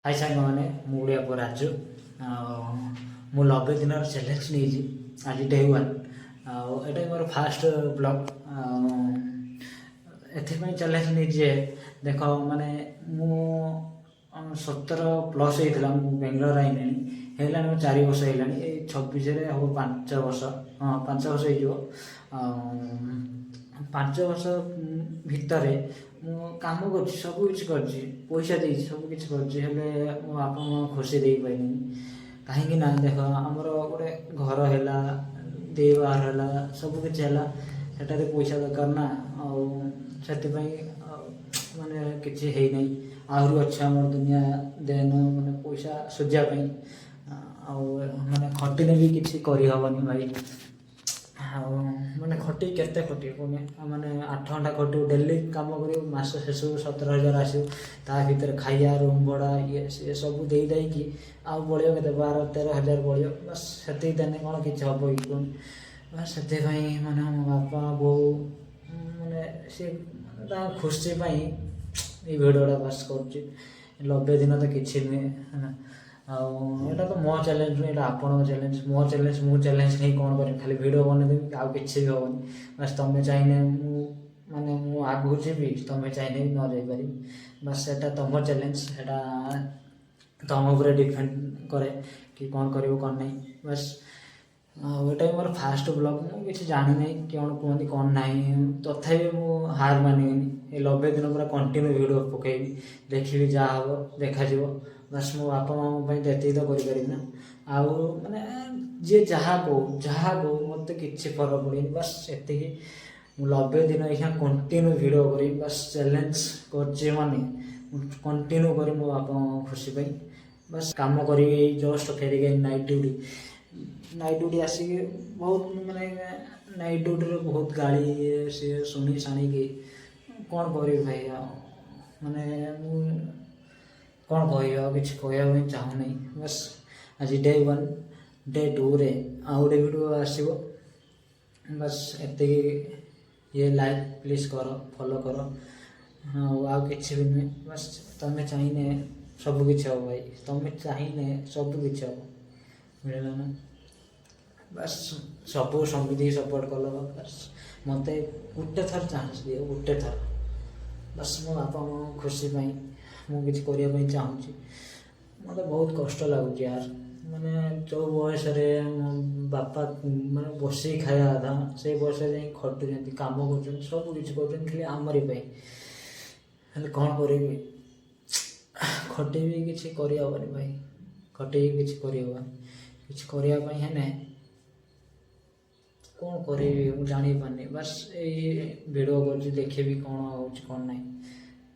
High ସାଙ୍ଗମାନେ, ମୁଁ ଓଡ଼ିଆ ପୁଅ ରାଜୁ। ଆଉ ମୁଁ 90 ଦିନର ଚ୍ୟାଲେଞ୍ଜ ନେଇଛି। ଆଜି ଡେ 1 ଆଉ ଏଇଟା ମୋର ଫାଷ୍ଟ ବ୍ଲଗ୍। ଆଉ ଏଥିପାଇଁ ଚ୍ୟାଲେଞ୍ଜ ନେଇଛି ଯେ ଦେଖ, ମାନେ ମୁଁ 17 ପ୍ଲସ୍ ହେଇଥିଲା ମୁଁ ବେଙ୍ଗଲୋର ଆଇଲିଣି। ହେଇଗଲାଣି ମୋର 4 ବର୍ଷ ହେଇଗଲାଣି। ଏଇ 26ରେ ହେବ 5 ବର୍ଷ। ହଁ, 5 ବର୍ଷ ହେଇଯିବ। ଆଉ 5 ବର୍ଷ ଭିତରେ ମୁଁ କାମ କରୁଛି, ସବୁ କିଛି କରିଛି, ପଇସା ଦେଇଛି, ସବୁ କିଛି କରିଛି, ହେଲେ ମୋ ବାପା ମାଆଙ୍କୁ ଖୁସି ଦେଇପାରିଲିନି। କାହିଁକି ନା ଦେଖ, ଆମର ଗୋଟେ ଘର ହେଲା, ଦେଇ ବାହାର ହେଲା, ସବୁ କିଛି ହେଲା, ସେଟାରେ ପଇସା ଦରକାର ନା। ଆଉ ସେଥିପାଇଁ ଆଉ ମାନେ କିଛି ହେଇନାହିଁ। ଆହୁରି ଅଛି ଆମର ଦୁନିଆ ଦେନ, ମାନେ ପଇସା ସୁଝିବା ପାଇଁ। ଆଉ ମାନେ ଖଟିଲେ ବି କିଛି କରିହେବନି ଭାଇ। ଆଉ ମାନେ ଖଟି କେତେ ଖଟିବୁ ପୁଣି? ଆଉ ମାନେ 8 ଘଣ୍ଟା ଖଟିବୁ, ଡେଲି କାମ କରିବୁ, ମାସ ଶେଷକୁ 17,000 ଆସିବ। ତା ଭିତରେ ଖାଇବା, ରୁମ୍ ଭଡ଼ା, ଇଏ ସିଏ ସବୁ ଦେଇ ଦେଇକି ଆଉ ବଳିବ କେତେ? 12-13 ହଜାର ବଳିବ, ବାସ୍। ସେତିକି ଦେନେ କ'ଣ କିଛି ହେବ କି କୁହନି? ବାସ୍, ସେଥିପାଇଁ ମାନେ ମୋ ବାପା ବୋଉ ମାନେ ସିଏ ତାଙ୍କ ଖୁସି ପାଇଁ ଏଇ ଭିଡ଼ିଓଟା ବାସ୍ କରୁଛି। 90 ଦିନ ତ କିଛି ନୁହେଁ, ହେଲା। ଆଉ ଏଇଟା ତ ମୋ ଚ୍ୟାଲେଞ୍ଜ ନୁହେଁ, ଏଇଟା ଆପଣଙ୍କ ଚ୍ୟାଲେଞ୍ଜ। ମୋ ଚ୍ୟାଲେଞ୍ଜ, ମୁଁ ଚ୍ୟାଲେଞ୍ଜ ନେଇ କ'ଣ କରିବି? ଖାଲି ଭିଡ଼ିଓ ବନେଇଦେବି, ଆଉ କିଛି ବି ହେବନି। ବାସ୍, ତମେ ଚାହିଁଲେ ମୁଁ ମାନେ ମୁଁ ଆଗକୁ ଯିବି, ତମେ ଚାହିଁଲେ ବି ନ ଯାଇପାରିବି। ବାସ୍, ସେଟା ତମ ଚ୍ୟାଲେଞ୍ଜ, ସେଟା ତମ ଉପରେ ଡିପେଣ୍ଡ କରେ କି କ'ଣ କରିବ, କ'ଣ ନାହିଁ। ବାସ୍, ଆଉ ଏଇଟା ବି ମୋର ଫାଷ୍ଟ ବ୍ଲଗ୍। ମୁଁ କିଛି ଜାଣିନାହିଁ କ'ଣ କୁହନ୍ତି, କ'ଣ ନାହିଁ। ତଥାପି ମୁଁ ହାର ମାନିବିନି। ଏ 90 ଦିନ ପୁରା କଣ୍ଟିନ୍ୟୁ ଭିଡ଼ିଓ ପକାଇବି, ଦେଖିବି, ଯାହା ହେବ ଦେଖାଯିବ। ବାସ୍, ମୋ ବାପା ମାଆଙ୍କ ପାଇଁ ତ ଏତିକି ତ କରିପାରିବି ନା। ଆଉ ମାନେ ଯିଏ ଯାହା କହୁ ଯାହା କହୁ, ମୋତେ କିଛି ଫରକ ପଡ଼ିବନି। ବାସ୍ ଏତିକି, ମୁଁ 90 ଦିନ ଏଇଖିଣା କଣ୍ଟିନ୍ୟୁ ଭିଡ଼ିଓ କରିବି। ବାସ୍, ଚ୍ୟାଲେଞ୍ଜ କରିଛି ମାନେ ମୁଁ କଣ୍ଟିନ୍ୟୁ କରିବି ମୋ ବାପା ମାଆଙ୍କ ଖୁସି ପାଇଁ। ବାସ୍, କାମ କରିବି। ଜଷ୍ଟ ଫେରିକି ନାଇଟ୍ ଡ୍ୟୁଟି, ନାଇଟ୍ ଡ୍ୟୁଟି ଆସିକି ବହୁତ ମାନେ ନାଇଟ୍ ଡ୍ୟୁଟିରେ ବହୁତ ଗାଳି ଇଏ ସିଏ ଶୁଣି ଶାଣିକି କ'ଣ କରିବି ଭାଇ? ଆଉ ମାନେ ମୁଁ କ'ଣ କହିବି? ଆଉ କିଛି କହିବା ପାଇଁ ଚାହୁଁନାହିଁ। ବାସ୍, ଆଜି ଡେ 1, ଡେ 2ରେ ଆଉ ଗୋଟେ ଭିଡ଼ିଓ ଆସିବ। ବାସ୍ ଏତିକି। ଇଏ ଲାଇକ୍ ପ୍ଲିଜ୍ କର, ଫଲୋ କର, ଆଉ ଆଉ କିଛି ବି ନୁହେଁ। ବାସ୍, ତମେ ଚାହିଁଲେ ସବୁ କିଛି ହେବ ଭାଇ। ତମେ ଚାହିଁଲେ ସବୁ କିଛି ହେବ, ବୁଝିଲ ନା? ବାସ୍, ସବୁ ସମିତିକି ସପୋର୍ଟ କଲ। ବାସ୍, ମୋତେ ଗୋଟେ ଥର ଚାନ୍ସ ଦିଅ, ଗୋଟେ ଥର। ବାସ୍, ମୋ ବାପା ମାଆଙ୍କ ଖୁସି ପାଇଁ ମୁଁ କିଛି କରିବା ପାଇଁ ଚାହୁଁଛି। ମୋତେ ବହୁତ କଷ୍ଟ ଲାଗୁଛି ୟାର। ମାନେ ଯେଉଁ ବୟସରେ ମୋ ବାପା ମାନେ ବସିକି ଖାଇବା କଥା, ସେଇ ବୟସରେ ଯାଇ ଖଟୁଛନ୍ତି, କାମ କରୁଛନ୍ତି, ସବୁ କିଛି କରୁଛନ୍ତି ଖାଲି ଆମରି ପାଇଁ। ହେଲେ କ'ଣ କରିବି? ଖଟିବି କିଛି କରିହେବନି ଭାଇ। ଖଟିକି କିଛି କରିହେବନି। କିଛି କରିବା ପାଇଁ ହେଲେ କ'ଣ କରିବି ମୁଁ ଜାଣିପାରୁନି। ବାସ୍, ଏଇ ଭିଡ଼ିଓ କରୁଛି, ଦେଖିବି କ'ଣ ହେଉଛି, କ'ଣ ନାହିଁ।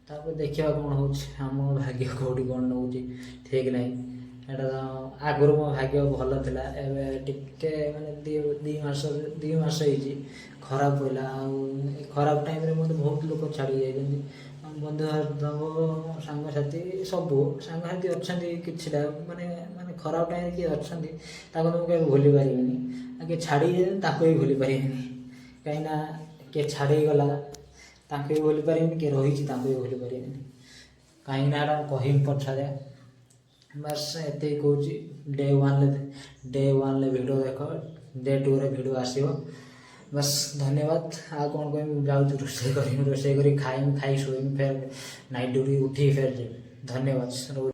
ତାପରେ ଦେଖିବା କ'ଣ ହେଉଛି। ଆମ ଭାଗ୍ୟ କେଉଁଠି କ'ଣ ନେଉଛି ଠିକ୍ ନାହିଁ। ଏଇଟା ତ ଆଗରୁ ମୋ ଭାଗ୍ୟ ଭଲ ଥିଲା, ଏବେ ଟିକେ ମାନେ 2 ମାସ ହେଇଛି ଖରାପ ପଡ଼ିଲା। ଆଉ ଏ ଖରାପ ଟାଇମ୍ରେ ମୋତେ ବହୁତ ଲୋକ ଛାଡ଼ି ଯାଇଛନ୍ତି, ବନ୍ଧୁବାନ୍ଧବ, ସାଙ୍ଗସାଥି ସବୁ। ସାଙ୍ଗସାଥି ଅଛନ୍ତି କିଛିଟା, ମାନେ ମାନେ ଖରାପ ଟାଇମ୍ରେ କିଏ ଅଛନ୍ତି, ତାକୁ ତ ମୁଁ କେବେ ଭୁଲି ପାରିବିନି। ଆଉ କିଏ ଛାଡ଼ି ଯାଇଛନ୍ତି, ତାକୁ ବି ଭୁଲି ପାରିବିନି। କାହିଁକିନା କିଏ ଛାଡ଼ି ଗଲା ତାଙ୍କୁ ବି ଭୁଲି ପାରିବିନି, କିଏ ରହିଛି ତାଙ୍କୁ ବି ଭୁଲି ପାରିବିନି। କାହିଁକିନା ଏଇଟା ମୁଁ କହିବି ପଛରେ। ବାସ୍, ଏତିକି କହୁଛି। ଡେ 1ରେ ଭିଡ଼ିଓ ଦେଖ, ଡେ 2ରେ ଭିଡ଼ିଓ ଆସିବ। ବାସ୍, ଧନ୍ୟବାଦ। ଆଉ କ'ଣ କହିବି? ମୁଁ ଯାଉଛି ରୋଷେଇ କରିବି, ରୋଷେଇ କରି ଖାଇମି, ଖାଇ ଶୋଇମି, ଫେର ନାଇଟ୍ ଡ୍ୟୁଟି ଉଠିକି ଫେର ଯିବି। ଧନ୍ୟବାଦ, ରହୁଛି।